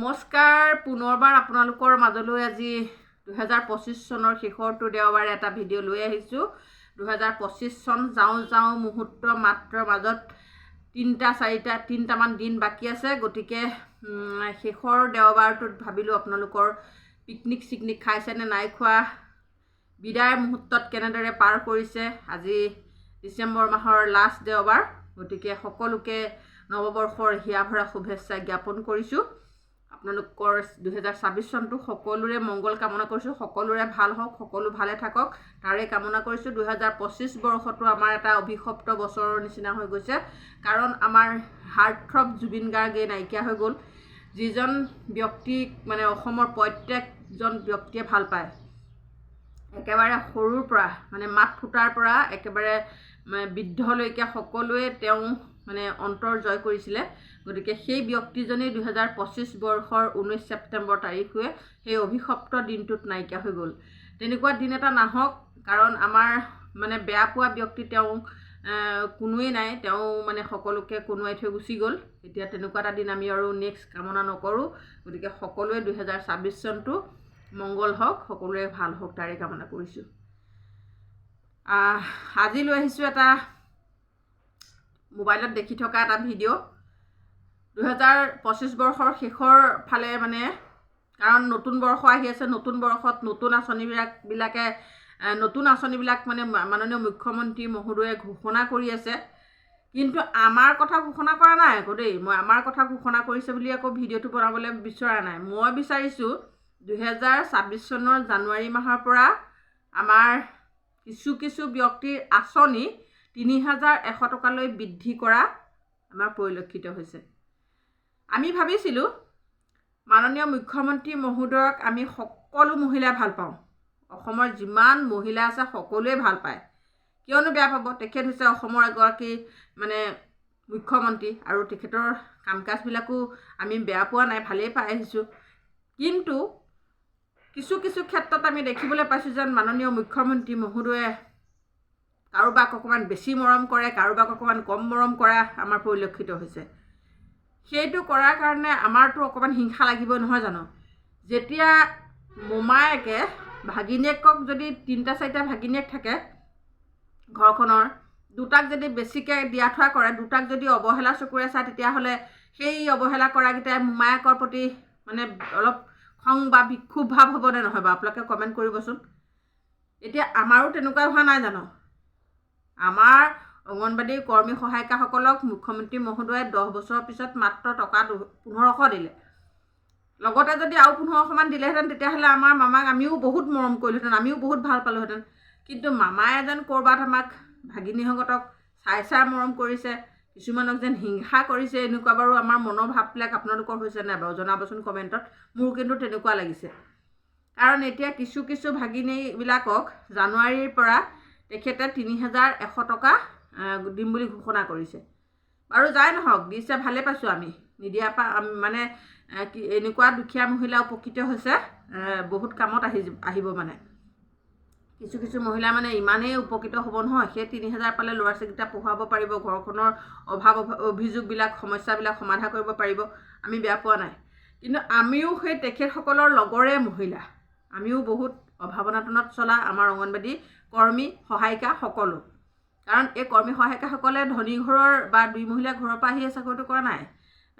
নমস্কাৰ, পুনৰবাৰ আপোনালোকৰ মাজলৈ আজি 2025 চনৰ শেষৰটো দেওবাৰে এটা ভিডিঅ' লৈ আহিছোঁ। 2025 চন যাওঁ যাওঁ মুহূৰ্ত, মাত্ৰ মাজত তিনিটা চাৰিটা তিনিটামান দিন বাকী আছে। গতিকে শেষৰ দেওবাৰটোত ভাবিলোঁ, আপোনালোকৰ পিকনিক চিকনিক খাইছে নে নাই খোৱা, বিদায়ৰ মুহূৰ্তত কেনেদৰে পাৰ কৰিছে। আজি ডিচেম্বৰ মাহৰ লাষ্ট দেওবাৰ, গতিকে সকলোকে নৱবৰ্ষৰ হিয়া ভৰা শুভেচ্ছা জ্ঞাপন কৰিছোঁ। আপোনালোকৰ 2026 চনটো সকলোৰে মংগল কামনা কৰিছোঁ। সকলোৰে ভাল হওক, সকলো ভালে থাকক, তাৰে কামনা কৰিছোঁ। 2025 বৰ্ষটো আমাৰ এটা অভিশপ্ত বছৰৰ নিচিনা হৈ গৈছে, কাৰণ আমাৰ হাৰ্টথ্ৰব জুবিন গাৰ্গে নাইকিয়া হৈ গ'ল, যিজন ব্যক্তিক মানে অসমৰ প্ৰত্যেকজন ব্যক্তিয়ে ভাল পায়। একেবাৰে সৰুৰ পৰা, মানে মাত ফুটাৰ পৰা একেবাৰে মানে বৃদ্ধলৈকে সকলোৱে তেওঁ মানে অন্তৰ জয় কৰিছিলে। গতিকে সেই ব্যক্তিজনেই 2025 বৰ্ষৰ 19 ছেপ্টেম্বৰ তাৰিখে সেই অভিশপ্ত দিনটোত নাইকিয়া হৈ গ'ল। তেনেকুৱা দিন এটা নাহক, কাৰণ আমাৰ মানে বেয়া পোৱা ব্যক্তি তেওঁ কোনোৱেই নাই। তেওঁ মানে সকলোকে কন্দুৱাই থৈ গুচি গ'ল। এতিয়া তেনেকুৱা এটা দিন আমি আৰু নেক্সট কামনা নকৰোঁ। গতিকে সকলোৱে 2026 চনটো মংগল হওক, সকলোৰে ভাল হওক, তাৰে কামনা কৰিছোঁ। আজি লৈ আহিছোঁ এটা মোবাইলত দেখি থকা এটা ভিডিঅ'। 2025 বৰ্ষৰ শেষৰ ফালে, মানে কাৰণ নতুন বৰ্ষ আহি আছে, নতুন বৰ্ষত নতুন আঁচনিবিলাকে, নতুন আঁচনিবিলাক মানে মাননীয় মুখ্যমন্ত্ৰী মহোদয়ে ঘোষণা কৰি আছে। কিন্তু আমাৰ কথা ঘোষণা কৰা নাই আকৌ দেই। মই আমাৰ কথা ঘোষণা কৰিছে বুলি আকৌ ভিডিঅ'টো বনাবলৈ বিচৰা নাই। মই বিচাৰিছোঁ, 2026 চনৰ জানুৱাৰী মাহৰ পৰা আমাৰ কিছু কিছু ব্যক্তিৰ আঁচনি 3100 টকালৈ বৃদ্ধি কৰা আমাৰ পৰিলক্ষিত হৈছে। আমি ভাবিছিলোঁ, মাননীয় মুখ্যমন্ত্ৰী মহোদয়ক আমি সকলো মহিলাই ভাল পাওঁ। অসমৰ যিমান মহিলা আছে, সকলোৱে ভাল পায়। কিয়নো বেয়া পাব? তেখেত হৈছে অসমৰ এগৰাকী মানে মুখ্যমন্ত্ৰী আৰু তেখেতৰ কাম কাজবিলাকো আমি বেয়া পোৱা নাই, ভালেই পাই আহিছোঁ। কিন্তু কিছু কিছু ক্ষেত্ৰত আমি দেখিবলৈ পাইছোঁ যেন মাননীয় মুখ্যমন্ত্ৰী মহোদয়ে কাৰোবাক অকণমান বেছি মৰম কৰে, কাৰোবাক অকণমান কম মৰম কৰা আমাৰ পৰিলক্ষিত হৈছে। সেইটো কৰাৰ কাৰণে আমাৰতো অকণমান হিংসা লাগিবই, নহয় জানো? যেতিয়া মোমায়েকে ভাগিনীয়েকক, যদি তিনিটা চাৰিটা ভাগিনীয়েক থাকে ঘৰখনৰ, দুটাক যদি বেছিকৈ দিয়া থোৱা কৰে, দুটাক যদি অৱহেলা চকুৰে চায়, তেতিয়াহ'লে সেই অৱহেলা কৰাকেইটাই মোমায়েকৰ প্ৰতি মানে অলপ খং বা বিক্ষোভ ভাৱ হ'বনে নহয় বাৰু? আপোনালোকে কমেণ্ট কৰিবচোন। এতিয়া আমাৰো তেনেকুৱা হোৱা নাই জানো? আমাৰ অংগনবাদী কৰ্মী সহায়িকাসকলক মুখ্যমন্ত্ৰী মহোদয়ে 10 বছৰৰ পিছত মাত্ৰ টকা 1500 দিলে। লগতে যদি আৰু 1500মান দিলেহেঁতেন, তেতিয়াহ'লে আমাৰ মামাক আমিও বহুত মৰম কৰিলোহেঁতেন, আমিও বহুত ভাল পালোহেঁতেন। কিন্তু মামায়ে যেন ক'ৰবাত আমাক ভাগিনীহঁতক চাই চাই মৰম কৰিছে, কিছুমানক যেন হিংসা কৰিছে। এনেকুৱা বাৰু আমাৰ মনৰ ভাৱবিলাক আপোনালোকৰ হৈছে নাই বাৰু, জনাবচোন কমেণ্টত। মোৰ কিন্তু তেনেকুৱা লাগিছে, কাৰণ এতিয়া কিছু কিছু ভাগিনীবিলাকক জানুৱাৰীৰ পৰা তেখেতে 3100 টকা দিম বুলি ঘোষণা কৰিছে। বাৰু যাই নহওক, দিছে ভালে পাইছোঁ আমি। নিদিয়াৰ পৰা মানে কি এনেকুৱা দুখীয়া মহিলা উপকৃত হৈছে, বহুত কামত আহিব। মানে কিছু কিছু মহিলা মানে ইমানেই উপকৃত হ'ব নহয়, সেই 3000 পালে ল'ৰা ছোৱালীকেইটা পঢ়ুৱাব পাৰিব, ঘৰখনৰ অভাৱ অভিযোগবিলাক, সমস্যাবিলাক সমাধা কৰিব পাৰিব। আমি বেয়া পোৱা নাই। কিন্তু আমিও সেই তেখেতসকলৰ লগৰে মহিলা, আমিও বহুত অভাৱ অনাটনত চলা আমাৰ অংগনবাদী কৰ্মী সহায়িকা সকলো। কাৰণ এই কৰ্মী সহায়িকাসকলে ধনী ঘৰৰ বা দুই মহলীয়া ঘৰৰ পৰা আহি চাকৰিটো কৰা নাই।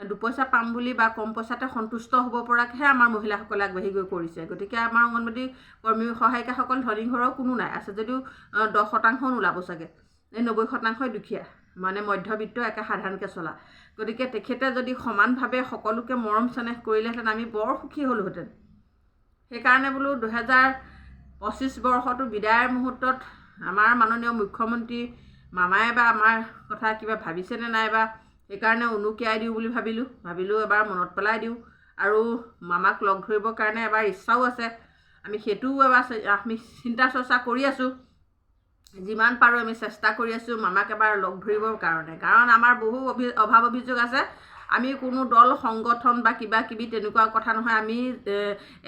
দুপইচা পাম বুলি বা কম পইচাতে সন্তুষ্ট হ'ব পৰাকৈহে আমাৰ মহিলাসকলে আগবাঢ়ি গৈ কৰিছে। গতিকে আমাৰ অংগনবাদী কৰ্মী সহায়িকাসকল ধনী ঘৰৰ কোনো নাই, আছে যদিও 10% নোলাব চাগে। এই 90%ই দুখীয়া, মানে মধ্যবিত্ত, একে সাধাৰণকৈ চলা। গতিকে তেখেতে যদি সমানভাৱে সকলোকে মৰম চেনেহ কৰিলেহেঁতেন, আমি বৰ সুখী হ'লোহেঁতেন। সেইকাৰণে বোলো, 2025 বৰ্ষটো বিদায়ৰ মুহূৰ্তত আমাৰ মাননীয় মুখ্যমন্ত্ৰী মামাই বা আমাৰ কথা কিবা ভাবিছেনে নাই বা, সেইকাৰণে উনুকিয়াই দিওঁ বুলি ভাবিলোঁ। ভাবিলোঁ এবাৰ মনত পেলাই দিওঁ আৰু মামাক লগ ধৰিবৰ কাৰণে এবাৰ ইচ্ছাও আছে। আমি সেইটোও এবাৰ আমি চিন্তা চৰ্চা কৰি আছোঁ। যিমান পাৰোঁ আমি চেষ্টা কৰি আছোঁ মামাক এবাৰ লগ ধৰিবৰ কাৰণে, কাৰণ আমাৰ বহু অভাৱ অভিযোগ আছে। আমি কোনো দল সংগঠন বা কিবা কিবি তেনেকুৱা কথা নহয়। আমি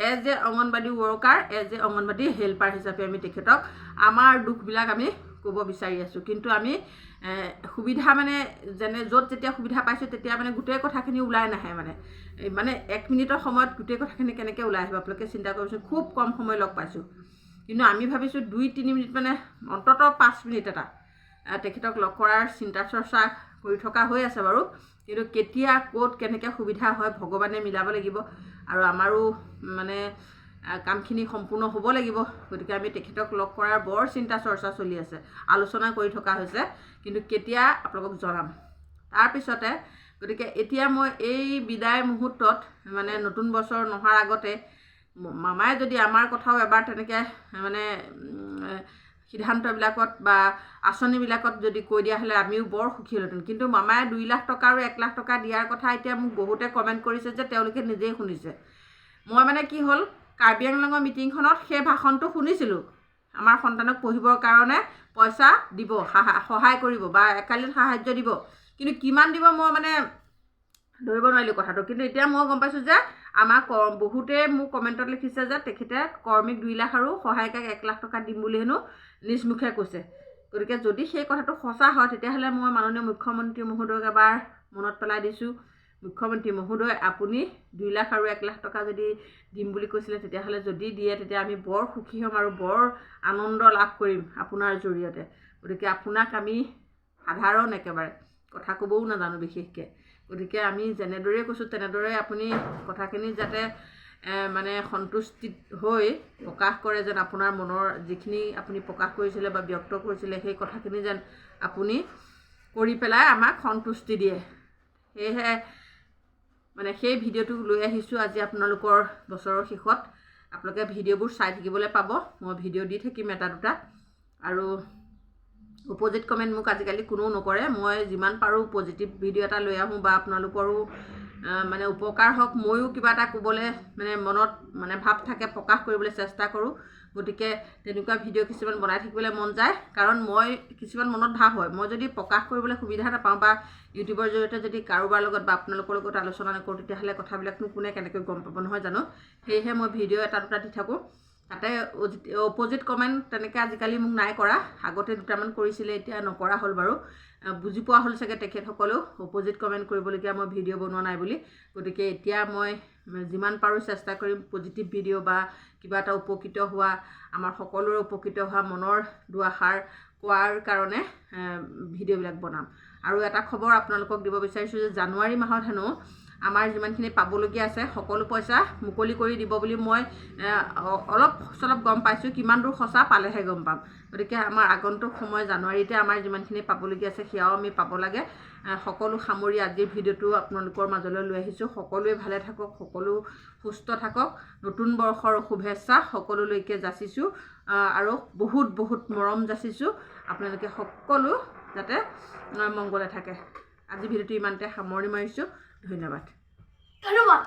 as a anganwadi worker, as a anganwadi helper হিচাপে আমি তেখেতক আমাৰ দুখবিলাক আমি ক'ব বিচাৰি আছোঁ। কিন্তু আমি সুবিধা মানে যেনে য'ত যেতিয়া সুবিধা পাইছোঁ তেতিয়া মানে গোটেই কথাখিনি ওলাই নাহে। মানে মানে 1 মিনিটৰ সময়ত গোটেই কথাখিনি কেনেকৈ ওলাই আহিব, আপোনালোকে চিন্তা কৰিবচোন। খুব কম সময় লগ পাইছোঁ, কিন্তু আমি ভাবিছোঁ 2-3 মিনিট, মানে অন্ততঃ 5 মিনিট এটা তেখেতক লগ কৰাৰ চিন্তা চৰ্চা কৰি থকা হৈ আছে বাৰু। কিন্তু কেতিয়া ক'ত কেনেকৈ সুবিধা হয়, ভগৱানে মিলাব লাগিব আৰু আমাৰো মানে কামখিনি সম্পূৰ্ণ হ'ব লাগিব। গতিকে আমি তেখেতক লগ কৰাৰ বৰ চিন্তা চৰ্চা চলি আছে, আলোচনা কৰি থকা হৈছে, কিন্তু কেতিয়া আপোনালোকক জনাম তাৰপিছতে। গতিকে এতিয়া মই এই বিদায় মুহূৰ্তত, মানে নতুন বছৰ নহাৰ আগতে মামাই যদি আমাৰ কথাও এবাৰ তেনেকৈ মানে সিদ্ধান্তবিলাকত বা আঁচনিবিলাকত যদি কৈ দিয়া হ'লে আমিও বৰ সুখী হ'লোহেঁতেন। কিন্তু মামাই 2 লাখ টকা আৰু 1 লাখ টকা দিয়াৰ কথা এতিয়া মোক বহুতে কমেণ্ট কৰিছে যে তেওঁলোকে নিজেই শুনিছে। মই মানে কি হ'ল, কাৰ্বি আংলঙৰ মিটিংখনত সেই ভাষণটো শুনিছিলোঁ, আমাৰ সন্তানক পঢ়িবৰ কাৰণে পইচা দিব, সহায় কৰিব বা একালীন সাহাৰ্য দিব, কিন্তু কিমান দিব মই মানে ধৰিব নোৱাৰিলোঁ কথাটো। কিন্তু এতিয়া মই গম পাইছোঁ যে আমাক বহুতে মোক কমেণ্টত লিখিছে যে তেখেতে কৰ্মীক 2 লাখ আৰু সহায়িকাক 1 লাখ টকা দিম বুলি হেনো নিজ মুখে কৈছে। গতিকে যদি সেই কথাটো সঁচা হয়, তেতিয়াহ'লে মই মাননীয় মুখ্যমন্ত্ৰী মহোদয়ক এবাৰ মনত পেলাই দিছোঁ। মুখ্যমন্ত্ৰী মহোদয়, আপুনি 2 লাখ আৰু 1 লাখ টকা যদি দিম বুলি কৈছিলে, তেতিয়াহ'লে যদি দিয়ে তেতিয়া আমি বৰ সুখী হ'ম আৰু বৰ আনন্দ লাভ কৰিম আপোনাৰ জৰিয়তে। গতিকে আপোনাক আমি সাধাৰণ, একেবাৰে কথা ক'বও নাজানো বিশেষকৈ, গতিকে আমি যেনেদৰেই কৈছোঁ তেনেদৰে আপুনি কথাখিনি যাতে মানে সন্তুষ্টিত হৈ প্ৰকাশ কৰে যেন, আপোনাৰ মনৰ যিখিনি আপুনি প্ৰকাশ কৰিছিলে বা ব্যক্ত কৰিছিলে সেই কথাখিনি যেন আপুনি কৰি পেলাই আমাক সন্তুষ্টি দিয়ে। সেয়েহে মানে সেই ভিডিঅ'টো লৈ আহিছোঁ আজি আপোনালোকৰ বছৰৰ শেষত। আপোনালোকে ভিডিঅ'বোৰ চাই থাকিবলৈ পাব, মই ভিডিঅ' দি থাকিম এটা দুটা। আৰু অপজিট কমেণ্ট মোক আজিকালি কোনেও নকৰে। মই যিমান পাৰোঁ পজিটিভ ভিডিঅ' এটা লৈ আহোঁ বা আপোনালোকৰো মানে উপকাৰ হওক, ময়ো কিবা এটা ক'বলৈ মানে মনত মানে ভাৱ থাকে, প্ৰকাশ কৰিবলৈ চেষ্টা কৰোঁ। গতিকে তেনেকুৱা ভিডিঅ' কিছুমান বনাই থাকিবলৈ মন যায়, কাৰণ মই কিছুমান মনত ভাৱ হয়, মই যদি প্ৰকাশ কৰিবলৈ সুবিধা নাপাওঁ বা ইউটিউবৰ জৰিয়তে যদি কাৰোবাৰ লগত বা আপোনালোকৰ লগত আলোচনা নকৰোঁ, তেতিয়াহ'লে কথাবিলাকনো কোনে কেনেকৈ গম পাব, নহয় জানো? সেয়েহে মই ভিডিঅ' এটা দুটা দি থাকোঁ। তাতে অপজিট কমেণ্ট তেনেকৈ আজিকালি মোক নাই কৰা। আগতে দুটামান কৰিছিলে, এতিয়া নকৰা হ'ল বাৰু। বুজি পোৱা হ'ল চাগে তেখেতসকলেও অপজিট কমেণ্ট কৰিবলগীয়া মই ভিডিঅ' বনোৱা নাই বুলি। গতিকে এতিয়া মই যিমান পাৰোঁ চেষ্টা কৰিম পজিটিভ ভিডিঅ' বা কিবা এটা উপকৃত হোৱা, আমাৰ সকলোৰে উপকৃত হোৱা মনৰ দুআষাৰ কোৱাৰ কাৰণে ভিডিঅ'বিলাক বনাম। আৰু এটা খবৰ আপোনালোকক দিব বিচাৰিছোঁ যে জানুৱাৰী মাহত হেনো আমাৰ যিমানখিনি পাবলগীয়া আছে সকলো পইচা মুকলি কৰি দিব বুলি মই অলপ চলপ গম পাইছোঁ। কিমান দূৰ সঁচা পালেহে গম পাম। গতিকে আমাৰ আগন্তুক সময় জানুৱাৰীতে আমাৰ যিমানখিনি পাবলগীয়া আছে সেয়াও আমি পাব লাগে। সকলো সামৰি আজিৰ ভিডিঅ'টো আপোনালোকৰ মাজলৈ লৈ আহিছোঁ। সকলোৱে ভালে থাকক, সকলো সুস্থ থাকক। নতুন বৰ্ষৰ শুভেচ্ছা সকলোলৈকে যাচিছোঁ আৰু বহুত বহুত মৰম যাচিছোঁ। আপোনালোকে সকলো যাতে মংগলে থাকে। আজি ভিডিঅ'টো ইমানতে সামৰণি মাৰিছোঁ। ধন্যবাদ। ধন্যবাদ।